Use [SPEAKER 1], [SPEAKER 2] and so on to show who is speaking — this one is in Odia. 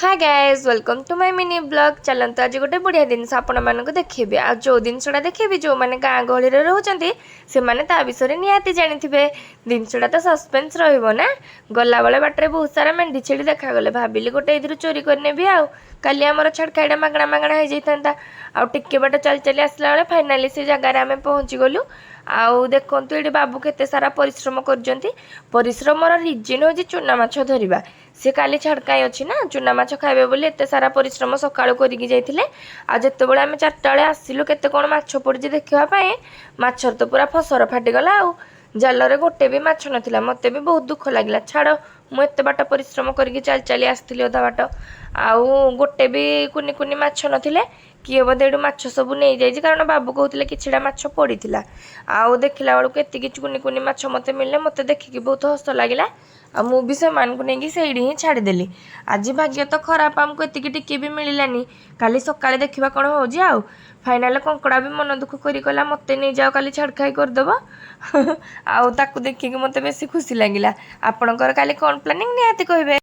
[SPEAKER 1] Hi guys, welcome to my mini vlog. ଚାଲନ୍ତୁ, ଆଜି ଗୋଟେ ବଢ଼ିଆ ଜିନିଷ ଆପଣମାନଙ୍କୁ ଦେଖେଇବି। ଆଉ ଯେଉଁ ଜିନିଷଟା ଦେଖେଇବି, ଯେଉଁମାନେ ଗାଁ ଗହଳିରେ ରହୁଛନ୍ତି, ସେମାନେ ତା ବିଷୟରେ ନିହାତି ଜାଣିଥିବେ। ଜିନିଷଟା ତ ସସ୍ପେନ୍ସ ରହିବ ନା। ଗଲାବେଳେ ବାଟରେ ବହୁତ ସାରା ମେଣ୍ଢି ଛେଳି ଦେଖାଗଲେ। ଭାବିଲି ଗୋଟେ ଏଇଥିରୁ ଚୋରି କରିନେବି ଆଉ କାଲି ଆମର ଛାଡ଼ଖାଇଟା ମାଗଣା ମାଗଣା ହେଇଯାଇଥାନ୍ତା। ଆଉ ଟିକେ ବାଟ ଚାଲି ଚାଲି ଆସିଲା ବେଳେ ଫାଇନାଲି ସେ ଜାଗାରେ ଆମେ ପହଞ୍ଚିଗଲୁ। ଆଉ ଦେଖନ୍ତୁ, ଏଇଠି ବାବୁ କେତେ ସାରା ପରିଶ୍ରମ କରୁଛନ୍ତି। ପରିଶ୍ରମର ରିଜିନ୍ ହେଉଛି ଚୁନା ମାଛ ଧରିବା। ସେ କାଲି ଛାଡ଼ଖାଇ ଅଛି ନା, ଚୁନା ମାଛ ଖାଇବେ ବୋଲି ଏତେ ସାରା ପରିଶ୍ରମ ସକାଳୁ କରିକି ଯାଇଥିଲେ। ଆଉ ଯେତେବେଳେ ଆମେ 4ଟା ବେଳେ ଆସିଲୁ କେତେ କ'ଣ ମାଛ ପଡ଼ିଛି ଦେଖିବା ପାଇଁ, ମାଛର ତ ପୁରା ଫସର ଫାଟିଗଲା ଆଉ ଜାଲରେ ଗୋଟେ ବି ମାଛ ନଥିଲା। ମୋତେ ବି ବହୁତ ଦୁଃଖ ଲାଗିଲା। ଛାଡ଼, ମୁଁ ଏତେ ବାଟ ପରିଶ୍ରମ କରିକି ଚାଲି ଚାଲି ଆସିଥିଲି ଅଧା ବାଟ, ଆଉ ଗୋଟେ ବି କୁନି କୁନି ମାଛ ନଥିଲେ। କିଏ ବୋଧେ ଏଇଠୁ ମାଛ ସବୁ ନେଇଯାଇଛି, କାରଣ ବାବୁ କହୁଥିଲେ କିଛିଟା ମାଛ ପଡ଼ିଥିଲା। ଆଉ ଦେଖିଲା ବେଳକୁ ଏତିକି କୁନି କୁନି ମାଛ ମୋତେ ମିଳିଲେ। ମୋତେ ଦେଖିକି ବହୁତ ହସ ଲାଗିଲା ଆଉ ମୁଁ ବି ସେମାନଙ୍କୁ ନେଇକି ସେଇଠି ହିଁ ଛାଡ଼ିଦେଲି। ଆଜି ଭାଗ୍ୟ ତ ଖରାପ, ଆମକୁ ଏତିକି ଟିକେ ବି ମିଳିଲାନି। କାଲି ସକାଳେ ଦେଖିବା କ'ଣ ହେଉଛି। ଆଉ ଫାଇନାଲ କଙ୍କଡ଼ା ବି ମନ ଦୁଃଖ କରି କହିଲା, "ମୋତେ ନେଇଯାଅ, କାଲି ଛାଡ଼ଖାଇ କରିଦେବ।" ଆଉ ତାକୁ ଦେଖିକି ମୋତେ ବେଶୀ ଖୁସି ଲାଗିଲା। ଆପଣଙ୍କର କାଲି କ'ଣ ପ୍ଲାନିଂ, ନିହାତି କହିବେ।